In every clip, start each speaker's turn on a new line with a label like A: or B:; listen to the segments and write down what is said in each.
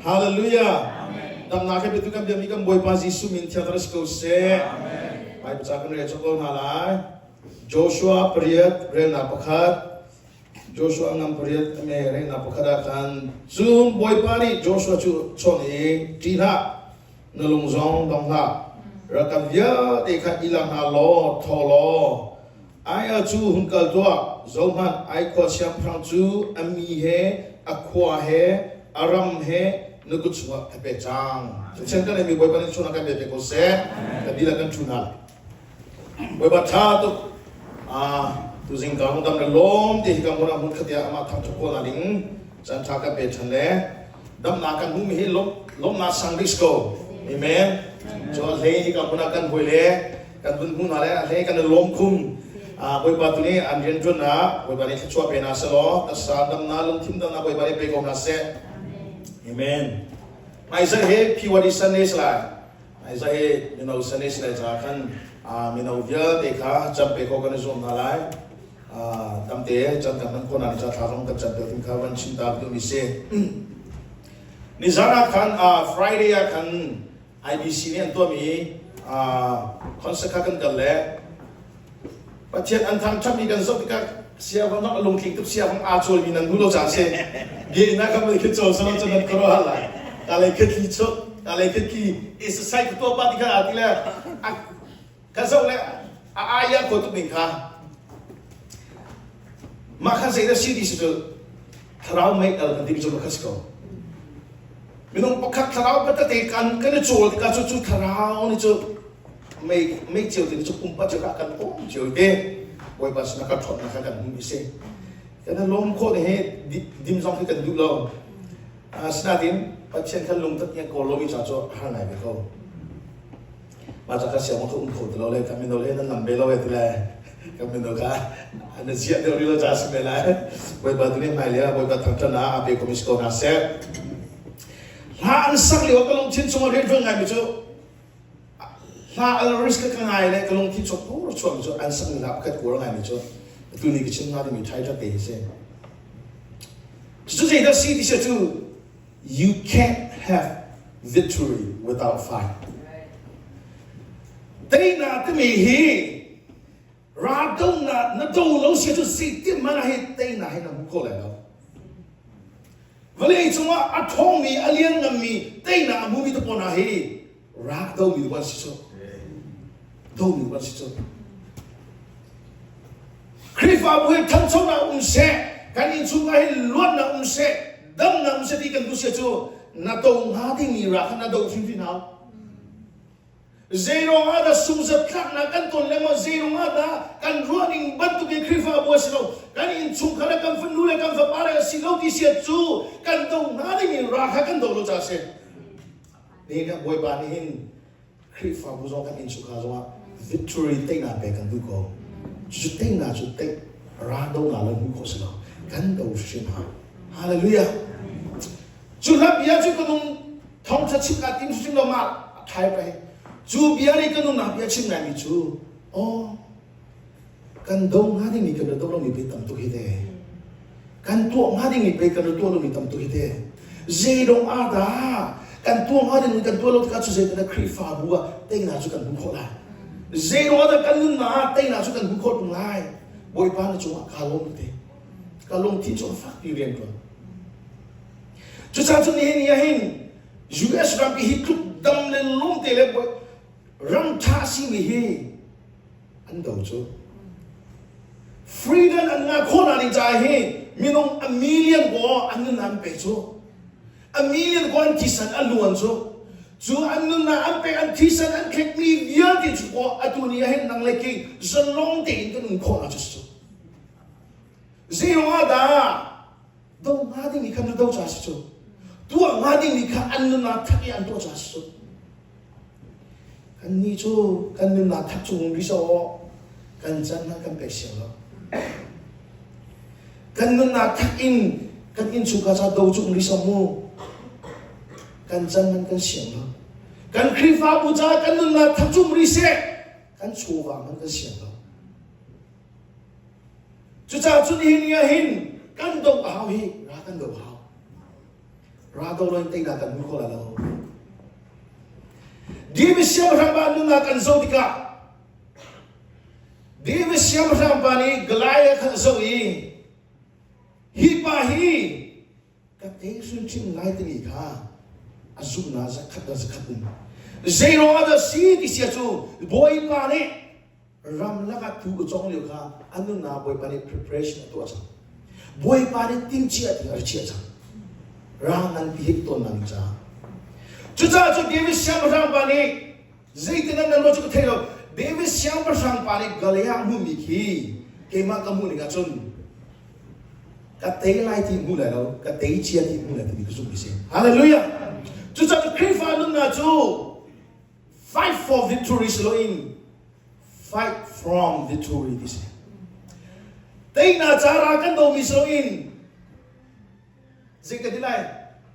A: Hallelujah. Damnak he biatu kan biami kan Bawipa Jesuh min thiang si ko seh. Bible ca kan rel ko hna lai. Joshua pariat relnak pakhat. Joshua ngam pariat ame relnak pakhat ah khan cun Bawipa nih Joshua cu chawnh i ṭih hlah na lung zong dong hlah ralkap vialte kha i la hna law tho law Ai cu hun kal tuah zohhmanh ai khua siangpahrang cu a mi he a khua he a ram he na kut chungah ka pek cang. Pathian kan mi Bawipa nih chungah kan pe ko seh. Ka dila kan thu hna. Bawipa tha tuk. Ah tuzing ka hung dam le lawm te hi ka hmun ah hmun khat ah amah thang tuk ko na ding caan tha kan pe than le damnak kan hmu mi hi lawmnak sang rih ko. Amen. Cu a hlei hi ka hmun ah kan hoi le kan vun hmu hna le a hlei kan i lawm khum. Bawipa tu nih an rian ṭuannak Bawipa nih thluachuah pe hna selaw taksa damnak lungthin damnak Bawipa nih pe ko hna seh. Amen. Hmaizarh hi PYD Sunday si lai. Hmaizarh hi mino Sunday si lai caah khan mino vialte kha cam pe ko kan i zuam hna lai. Tamte cam kan hman khawh hna ca thla zong kan cam pe ding kha van chim ta duhmi si. Nizan ah khan Friday ah khan IBC nih an tuahmi concert kha kan kal le Pathian an thangṭhatmi kan zoh tikah siavang a lungtling tuk siavang aa cawlmi nan hmu lo cang si ge na kam khi cawl salo cu nan khuaruah lai ta lei khat ki chuk ta lei khat ki exercise ka tuah pa ti kha ti le ka zoh le a aya ko tuk ning kha mah kha zei dah si ti si cu thlarau mei al kan timi cu makha si ko minung pakhat thlarau patete kan kan i cawl tikah cu cu thlarau nih cu mei mei cio te cu pumpa cio ka kan um cio te bawipa sinah ka ṭhawnnak kha kan hmu si kan lawm khawh ne he dim zong khi kan duh lo asinain Pathian khan lungtak in kawl lomi ca cu har ngai ve ko mah ca kha siang ka um kho ti lo le kan mino le nan lam ve lo e ti le kan mino kha an ziah deuh rih lo ca si me lai bawipa tu nih hmai le bawipa thangṭhat ah a pe ko mi si ko hna seh hla an sak lio ka lungthin chungah rianṭuan ngai mi cu hla al risk ka ngai le ka lungthin chung pur chuak mi cu an sak mi hla pakhat kuar ngai mi cu tu ni ka chim hnga dingmi ṭhai ṭhat te hi si cu zeidah si ti si cu You can't have victory without fight. Teinak timi hi raldohnak na do lo si cu zeitin hmanh ah hi teinak hi na hmu kho lai lo. Vawlei cungah a ṭhawngmi, a liannganmi teinak a hmumi te pawl hna hi rak domi an si cu. Domi an si cu. Khrihfabu hi ṭhanchonak um seh, kan innchung ah hin luatnak um seh, damnak um seh ti kan duh sia cu na do hnga dingmi ra kha na do hrimhrim hau. Zeiruang ah dah sungzatlaknak kan ton lengmang, zeiruang ah dah kan ruah ning bantuk in Khrihfabu a si lo, kan innchungkhar le kan fanu le kan fapa le a si lo ti sia cu kan do hnga dingmi ra kha kan do lo caah a si. Nihin ah Bawipa nih hin Khrihfabu zong kan innchungkhar zongah victory teinak pek kan duh ko. Cucu teinak cu tei ra donak lo hmuh khawh si lo. Kan do hrim hau. Hallelujah. Cu hla bia cu ka nung thawngtha chim ka tim hrim lo ma thai pai. Cu bia nih ka nunnak bia chim ngaimi cu oh Kan do hnga dingmi kan do lomi pei tam tuk hi te. Kan tuah hnga dingmi pei kan tuah lomi tam tuk hi te. Zeidong ah dah kan tuah hnga dingmi kan tuah lo tikah cu zeitin Khrihfabu ah teinak cu kan hmuh khawh lai. Zeidong ah dah kan nunnak ah teinak cu kan hmuh khawh tung lai. Bawipa na cungah kaa lawm te. Ka lungthin cu a fakpi rian tuan. Cucaah cun nihin ni ah hin US rampi hi tluk dam le lung te le ram ṭha simi hi an do cu freedom an ngah khawh nak ding caah hi minung a million ko an nunnak an pek cu a million ko an thisan a luan cu cu an nunnak an pek an thisan an thlekmi vialte cu ko atu ni ah hin nang le kei zalong tein kan um khawh nak cu cu zeiruang ah dah do hnga dingmi kha na do ca si cu tuah hnga dingmi kha an nunnak thak i an tuah ca si cu Kannih cu kan nunnak thak chung rih sawh kan can hmanh kan pek siang lo. Kan nunnak thak in kan innchungkhar ca do cu um rih sawh mu. Kan can hmanh kan siang lo. Kan Khrihfabu ca kan nunnak thak cu um rih seh kan chawva hmanh kan siang lo. Cucaah cun nihin ni ah hin kan do a hau hi ra kan do a hau. Ra do loin teinak kan hmu kho lai lo. David siangpahrang pa nunnak kan zoh tikah David siangpahrang pa nih Goliath kha a zoh i hi pa hi ka tei hrimhrim lai timi kha a zumhnak zakhat le zakhat um. Zei ruangah dah si ti sia cu Bawipa nih ramlak ah tuu a cawng lio kha a nunnak Bawipa nih preparation a tuah cang. Bawipa nih timhcia ding a rak chiah cang. Rang nganpi he tawn nan caah. Cucaah cu David siangpahrang pa nih zeitin an nan ruah cu ka thei lo. David siangpahrang pa nih Galiah hmuhmi khi keimah ka hmuh ning ahcun ka tei lai ti hmu lai lo, ka tei cia ti hmu lai timi ka zumh mi si. Hallelujah! Cucaah cu Khrihfa nunnak cu fight for victory si loin fight from victory ti si. Teinak ca ra kan domi si loin zei ka ti lai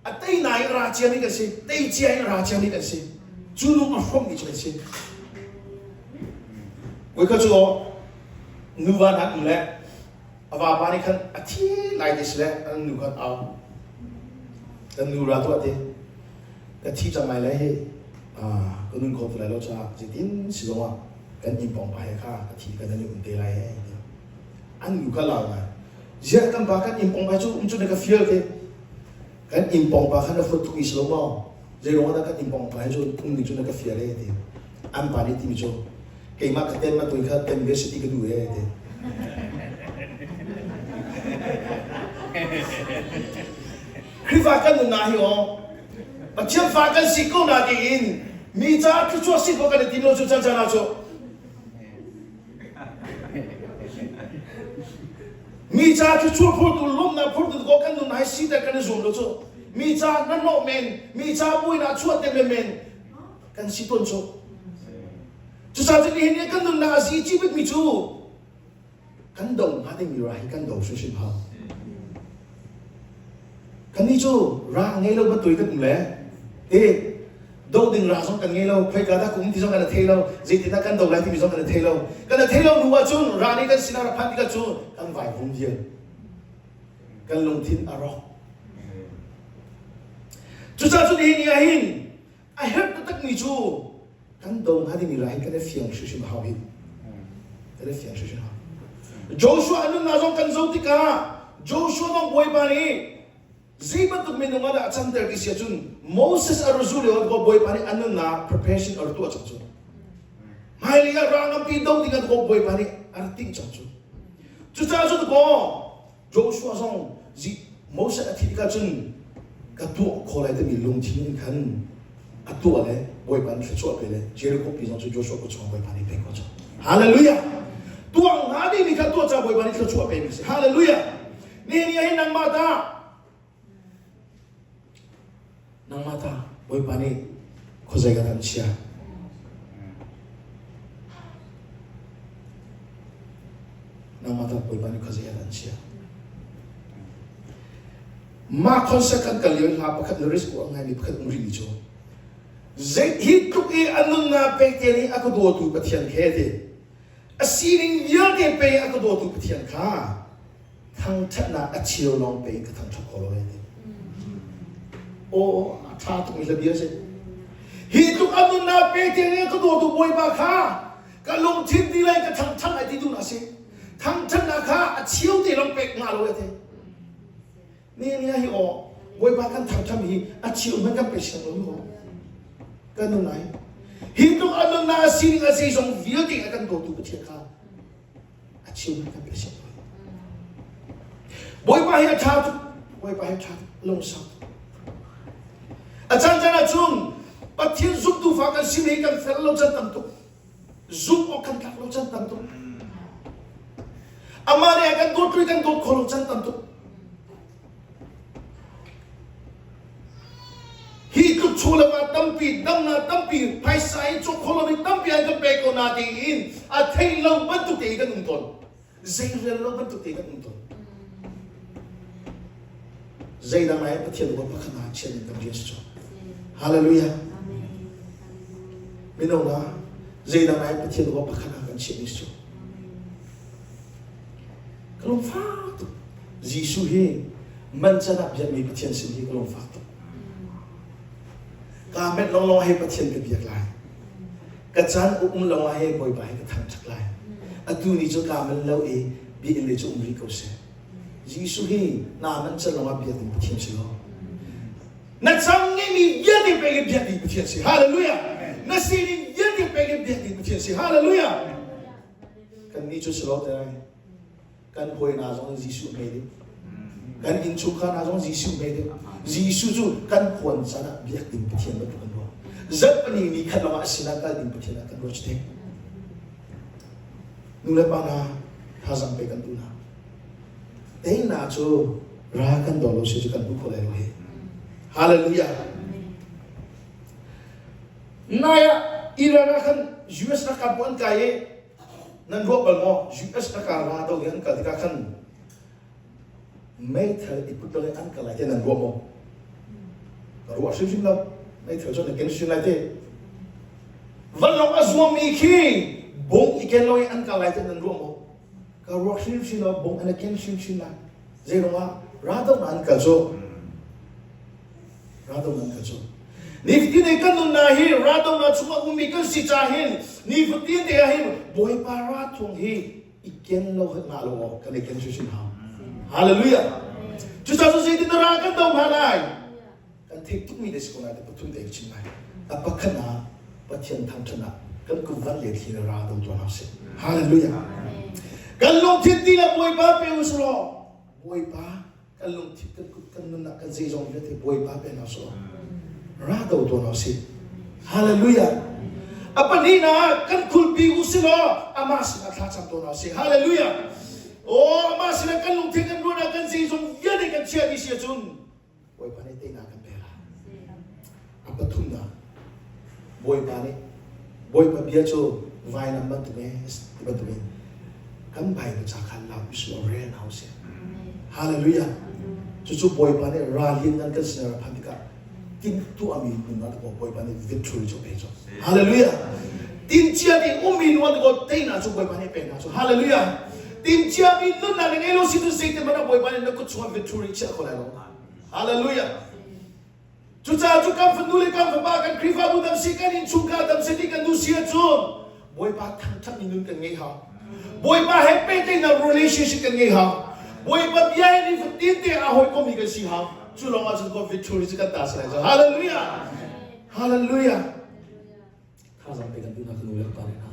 A: a teinak in ra ciami kan si tei cia in ra ciami kan si cu lung a hrawmmi cu kan si Voi kha cu nuva hna um le a vapa nih khan a thi lai ti si le an nu khan au kan nu ra tuah ti ka thi cang lai le hi ka nun kho ti lai lo caah zeitin si zong ah kan inn pawng pa he kha ka thi kan nan um te lai he an nu kha lau ngai ziah kan pa kan inn pawng pa cu um cu na ka fial te kan inn pawng pa kha na fut tuk i si lo maw zei ruang ah dah kan inn pawng pa he cu um ding cu na ka fial e ti an pa nih timi cu keimah ka ten ma tuin kha ten ve si ti ka duh e ti Khrihfa kan nunnak hi aw Pathian fa kan si ko na tiin mi ca thluachuah si ko kan i tim lo cu caan caan ah cu mi ca thluachuah phurtu lawmhnak phurtu ko kan nun hai si ter kan i zum lo cu mi ca hnahnawh men mi ca buainak chuah te men men kan si tawn cu cucaah cun nihin ni kan nunnak a si ci bikmi cu kan do hnga dingmi ra hi kan do hrimhrim hau. Kannih cu ra ngei lo bantuk kan um le e do ding ra zong kan ngei lo khoika dah kum ti zong kan thei lo zeitindah kan do lai timi zong kan thei lo kan thei lo hnu ahcun ra nih kan sinah ra phan tikah cu kan vai vum vial kan lungthin a rawk cucaah cun hi ni ah hin a herh taktakmi cu kan do hnga dingmi ra hi kan i fiang hrimhrim a hau hi kan i fiang hrimhrim hau Joshua a nunnak zong kan zoh tikah Joshua zong Bawipa nih zei bantuk minung ah dah a canter ti si ahcun Moses a razu lio ah Bawipa nih a nunnak preparation a rak tuah cang cu hmailei ah ra ngampi do ding ah Bawipa nih a rak timh cang cu cucaah cun kaw Joshua zong Moses a thih tikah cun ka tuah kho lai timi lungthin in khan a tuah le Bawipa nih thluachuah pe le Jericho pi zong cu Joshua kut chungah Bawipa nih pek ko cu. Hallelujah! Tuah hnga dingmi kha tuah ca Bawipa nih thluachuah pe mi si. Hallelujah! Nihin ni ah hin nangmah ta Nangmah ta Bawipa nih khuazei ka kan chia. Nangmah ta Bawipa nih khuazei ka kan chia. Mah concert kan kal lio hla pakhat lyrics ko ngai mi pakhat um rih mi cu zei hi tluk i a nunnak pek te nih a ka dawtu Pathian khe ti a sining vialte pe a ka dawtu Pathian kha thangṭhatnak a cheu lawng pe in ka thangṭhat kho lo ti. Aw, a ṭha tuk mi bia si. Hi tluk a nunnak pe te nih ka dawtu Bawipa kha ka lungthin ti lai ka thangṭhat lai ti duhnak si. Thangṭhatnak kha a cheu te lawng pek ngah lo te. Ni ni hi aw Bawipa kan thangṭhat hi a cheu hmanh kan pe siang lo mi Kan nun lai. Hi tluk a nunnak a sining a zeizong vialte a kan dawtu Pathian kha a chim kan pe si Bawipa hi a ṭha tuk Bawipa hi a ṭha tuk lungsau a caan caan ahcun Pathian zumtu fa kan si hi kan fel lo can tam tuk zumh awk kan tlak lo can tam tuk amah nih a kan dawt kan dawt kho lo can tam tuk Hi tluk chawlem tampi, damnak tampi, phaisa in cawk kho lomi tampi an kan pek ko na tiin a thei lo bantuk tein kan um tawn. Zeirel lo bantuk tein kan um tawn. Zeidang ai Pathian uar pakhat ah chian in kan rian si cu. Hallelujah. Mino na zeidang ai Pathian uar pakhat ah kan chiah ni si cu. Ka lungfak tuk. Jesuh hi man can ah biakmi Pathian sin hi ka lungfak tuk. Kaa menh lawnglawng he Pathian ka biak lai. Ka caan um lawngah he Bawipa he ka thangṭhat lai. Atu ni cu kaa manh lo i biakinn lei cu um rih ko seh. Jesuh hi naa manh can lawngah biak ding Pathian si lo. Na cang ngeimi vialte pek in biak ding Pathian si. Hallelujah. Na sining vialte pek in biak ding Pathian si. Hallelujah. Kan nih cu si lo te kan hawi hna zong Jesuh hme ding. Kan innchungkhar hna zong Jesuh hme ding. Jesuh cu kan khuan can ah biak ding Pathian bantuk kan ruah. Zarhpini ni khat lawngah a sinah kal ding Pathian ah kan ruah cu Nu le pa hna thazang pe kan duh hna. Teinak cu ra kan daw lo si cu kan hmu kho lai lo hi. Hallelujah. Nai ah Iran ah khan US ralkap an kai i nan ruah bal maw US ralkap ra do in an kal tikah khan meithal i put lo in an kal lai te nan ruah maw? Ka ruah hrimhrim lo. Meithal cu na ken hrim lai te. Vanlawng a zuangmi khi bung i ken lo in an kal lai te nan ruah maw? Ka ruak hrimhrim lo, bung an i ken hrimhrim lai. Zei ruangah raldohnak an kal cu? Raldohnak an kal cu. Nifatin te kan nunnak hi raldohnak chungah ummi kan si ca hin nifatin te ah hin Bawipa rathung hi i ken lo ngah lo awk kan i ken hrimhrim hau. Hallelujah. Cucaah cu zeitin dah ral kan do hna lai? Kan theih tukmi te si ko lai te pathum te chim lai. A pakhat ah Pathian thangṭhat ah kan kum van le thli ra do tuah hna sih. Hallelujah. Kan lungthin ti le Bawipa pe u selaw Bawipa kan lungthin kan kut kan nunnak kan zeizong vialte Bawipa pe hna selaw ra do tuah hna sih. Hallelujah. A pahnihnak kan khulpi u selaw amah sinah thla cam tuah hna sih. Hallelujah. Oh, amah sinah kan lungthin kan ruahnak kan zeizong vialte kan chia dih si ahcun Bawipa nih teinak kan pek lai. A pathumnak, Bawipa nih Bawipa bia cu vainam bantuk e ti bantuk in kan Bible ca kha lak usih rel hna usih. Hallelujah. Cucu Bawipa nih ralin nan kan sin a phan tikah timhtuahmi nun ah Bawipa nih victory cu pe cu. Hallelujah. Timhcia mi ummi nu ah teinak cu Bawipa nih pek hna cu. Hallelujah. Timhcia mi nunnak na ngei lo si tu zeitin hmanh ah Bawipa nih na kut chungah victory chiah kho lai lo. Hallelujah. Cucaah cu kan fanu le kan fapa kan Khrihfabu dam si kan innchungkhar dam si ti kan duh si ahcun Bawipa thangṭhat mi nun kan ngei hau. Bawipa he pehtlaihnak relationship kan ngei hau. Bawipa bia he nifatin te a hawikom mi kan si hau. Cu lawng ah cun ko victory cu kan ta si lai. Hallelujah. Hallelujah. Thazaang pe kan duh hna kan u le pa le hna.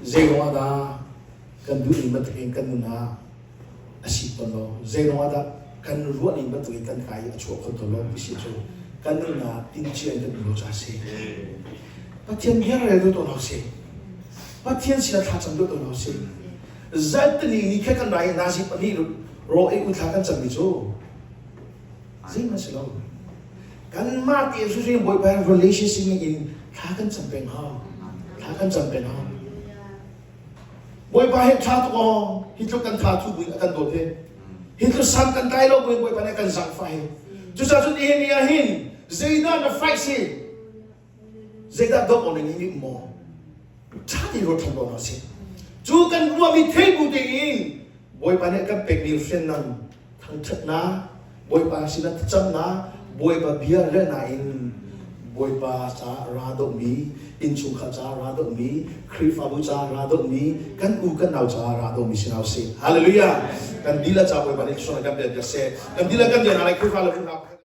A: Zei ruangah dah kan duh ning bantuk in kan nun ah a si tawn lo? Zei ruangah dah kan ruah ning bantuk in kan kai i a chuah kho tawn lo ti si cu kan nunnak tincia in kan um lo caah a si. Pathian bia rel duh tawn lo si. Pathian sinah thlacam duh tawn lo si. Zarhtini ni kha kan ra i nazi pahnih raw ei u thla kan cammi cu Zeihmanh si lo. Kanmah te hrimhrim Bawipa relationship in thla kan cam peng hau. Thla kan cam peng hau. Bawipa he tha tuk aw. Hi tluk kan tha thu buin a kan dawt he. Hi tluk san kan tlai lo buin Bawipa nih a kan zangfah he. Cucaah cun nihin ni ah hin zeidah na fight si? Zeidah dawt awk na ngei maw? Ṭha tein ruat ṭhan ko hna sih. Cu kan ruahmi thei bu tein Bawipa nih a kan pekmi hriamnam thangṭhatnak, Bawipa sinah thlacamnak, Bawipa bia relnak in Bawipa caah ra dohmi, innchungkhar caah ra dohmi, Khrihfabu caah ra dohmi, kan u kan nau caah ra dohmi si hna usih. Hallelujah! Kan dihlak caah Bawipa nih thluachuah kan pek seh. Kan dihlak kan rian ah Khrihfa le unau.